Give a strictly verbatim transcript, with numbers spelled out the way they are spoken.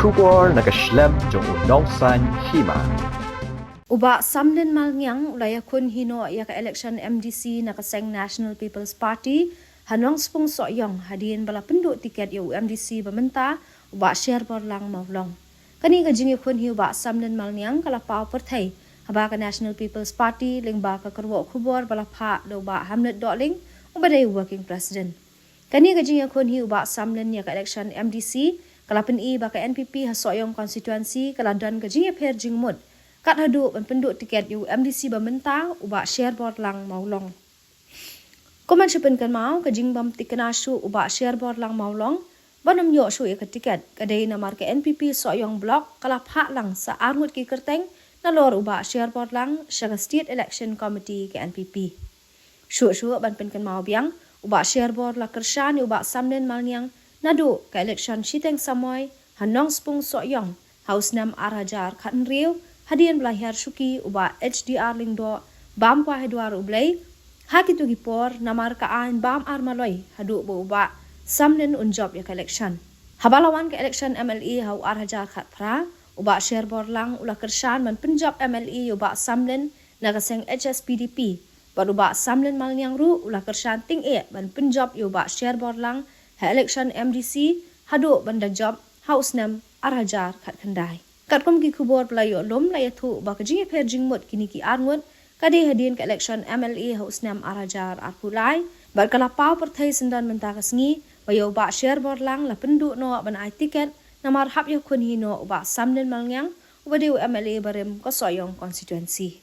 Khubor na ka shlem jong u Nongsaiñ Hima. U Bah Samlin Malngiang u la ïakhun hi noh ïa ka election M D C na ka seng National People's Party ha Nongspung Sohiong hadien ba la pynduh tiket ïa u M D C ba mynta, u Bah Sherborlang Mawlong. Kane ka jingïakhun hi u Bah Samlin Malngiang ka la paw pyrthei haba ka National People's Party lyngba ka kyrwoh khubor ba la phah da u Bah Hamlet Dohling, uba dei u working president. Kane ka jingïakhun hi u Bah Samlin ïa ka election M D C ka la pyni ba ka N P P ha Sohiong constituency ka la don ka jingïapher jingmut kat haduh ban pynduh tiket ïa u M D C ba mynta, u Bah Sherborlang Mawlong. Kum ban shu pynkynmaw, ka jingbym thikna shuh u Bah Sherborlang Mawlong ban ym ïoh shuh ïa ka tiket ka dei namar ka N P P Sohiong Block ka la phah lang sa arngut ki kyrteng nalor u Bah Sherborlang sha ka State Election Committee ka N P P. Shuh shuh ban pynkynmaw biang, u Bah Sherbor la kyrshan ïa u Bah Samlin Malngiang naduh ka election shiteng samoi ha Nongspung Sohiong ha u snem ar hajar khathynriew, hadien ba la hiar shuki u Bah H D R Lyngdoh bam kwah ha dwar U Blei ha kito ki por namar ka aiñ bam ar maloi haduh ba u Bah Samlin un jop ïa ka election. Haba la wan ka election M L A ha u ar hajar khatphra, u Bah Sherborlang u la kyrshan ban pynjop M L A ïa u Bah Samlin na ka seng H S P D P, bad u Bah Samlin Malngiang ruh u la kyrshan tyngeh ban pynjop ïa u Bah Sherborlang ha election M D C haduh ban da jop ha u snem ar hajar khatkhyndai. Katkum ki khubor ba la ïoh lum, la ïathuh ba ka jingïapher jingmut kine ki arngut ka dei hadien ka election M L A ha u snem ar hajar arphew lai, bad ka la paw pyrthei syndon mynta ka sngi ba ïa u Bah Sherborlang la pynduh noh ban ai tiket namar hap ïakhun hi noh u Bah Samlin Malngiang, uba dei u M L A barim ka Sohiong constituency.